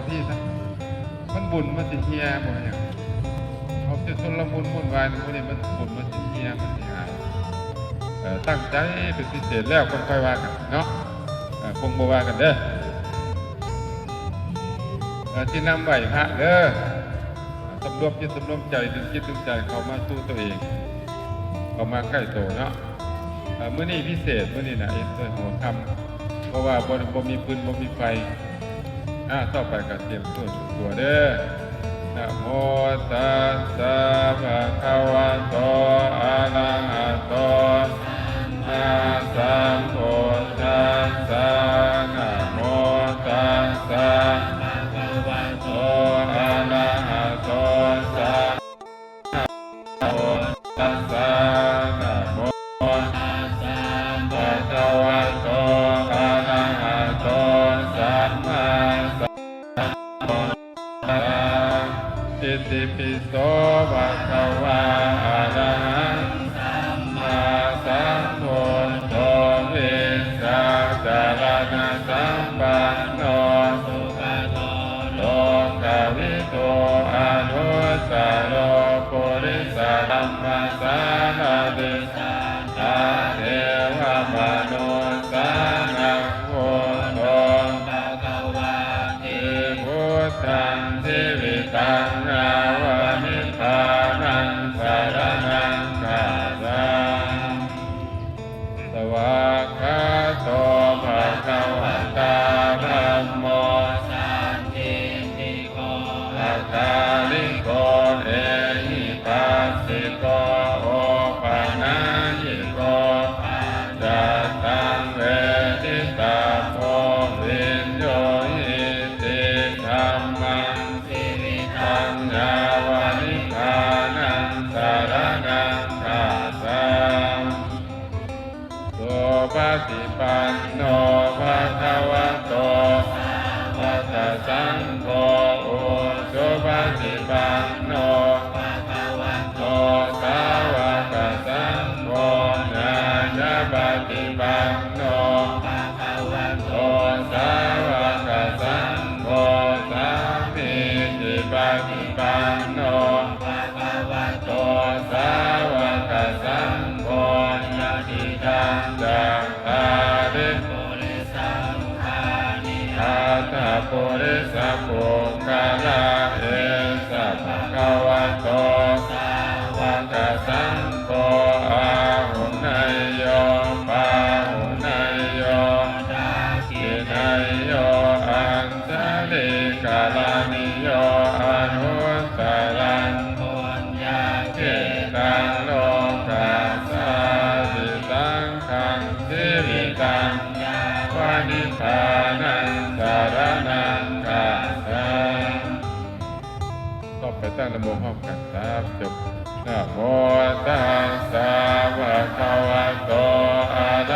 ທີ່ມັນບຸນມັນຊິເຫ່ຍບໍ່ຫຍັງ ອອກຈາກຊົນລະມຸນວຸ່ນວາຍນີ້ ມື້ນີ້ມັນບຸນມັນຊິເຫ່ຍ ມັນຊິຫາຍ. ເອີ ຕັ້ງໃຈເປັນພິເສດແລ້ວ ຄ່ອຍວ່າກັນເນາະ. ເອີ ຄົງບໍ່ວ່າກັນເດີ. ເອີ ຊິນຳໄຫວ້ພະເດີ. ສຳລວມຈິດສຳລວມໃຈ ດຶງຈິດດຶງໃຈເຂົ້າມາສູ່ຕົວເອງ ເຂົ້າມາໃກ້ໂຕເນາະ. ເອີ ມື້ນີ້ພິເສດ ມື້ນີ້ນະ ເຮັດດ້ວຍຫົວຄ່ຳ ເພາະວ່າບໍ່ ບໍ່ມີຟືນບໍ່ມີໄຟ. ອາ ຕໍ່ໄປກໍຕຽມຕົວຕົວເດີ. ນະໂມຕັດສະ ພະຄະວະໂຕ ອະລະຫະໂຕ ສຳມາສຳພຸດທັດສະ. ນະໂມຕັດສະ ພະຄະວະໂຕ ອະລະຫະໂຕ ສຳມາ ພຸດທັດສະ. ນະໂມຕັດສະ ພະຄະວະໂຕ ອະລະຫະໂຕ ສຳມາສຳພຸດທັດສະ. ອິຕິປິໂສ ພະຄະວາ ອະລະຫັງ ສຳມາສຳພຸດໂທ ວິຊາຈາລະນະສຳປັນໂນ ສຸກະໂຕ ໂລກະວິທູ ອະນຸດຕະໂລ ປຸລິສະທຳມະສາລະຖິ ສັດຖາເທວະມະນຸດສານັງ ພຸດໂທ ພະຄະວາ ຕິພຸດທັງ ຊີວິຕັງ ຍາວະນິບພານັງ ສະລະນັງ ຄັດສາ. ສະວາກຂາໂຕ ພະຄະວະຕາ ທຳໂມ ສັນທິດຖິໂກ ອະກາລິໂກ ເອຫິປັດສິໂກ ໂອປະນາຍິໂກ ປັດຈັດຕັງ ເວທິຕັບໂພ ວິນໂຍຫິຕິ ທຳມັງ ຊີວິຕັງ ຍາວະນິບພານັງ ສະລະນັງ ຄັດສາ. ສຸປະຕິປັນໂນ ພະຄະວະໂຕ ສາວະກະສັງໂຄ ອຸຈຸປະຕິປັນໂນ ພະຄະວະໂຕ ສາວະກະສັງໂຄ ຍາຍະປະຕິປັນໂນ ພະຄະວະໂຕ ສາວະກະສັງໂຄ ສາມີຈິປະຕິປັນໂນ ພະຄະວະໂຕ ສາວະກະສັງໂຄ ຍະຕິດຕັງ ຈັກຄາລິ ປຸລິສັງ ຄານິ ອັດຖະປຸລິສະປຸກຄະລາ ເອສະ ພະຄະວະໂຕ ສາວະກະສັງໂຄ ອາຫຸເນຍໂຍ ປາຫຸເນຍໂຍ ທັກຂິເນຍໂຍ ອັນ ຊະລີກະລະນິໂຍ ອະນຸດຕະລັງ ປຸນຍະເຂຕັງ ໂລກັດສາ ຕິຕັງ ຄັງ ຊີວິຕັງ ຍາວະນິບພານັງ ສະລະນັງ ຄັດສາ. ຕໍ່ໄປຕັ້ງນະໂມພ້ອມກັນ ສາທຸ ນະໂມຕັດສະ ພະຄະວະໂຕ ອະລະ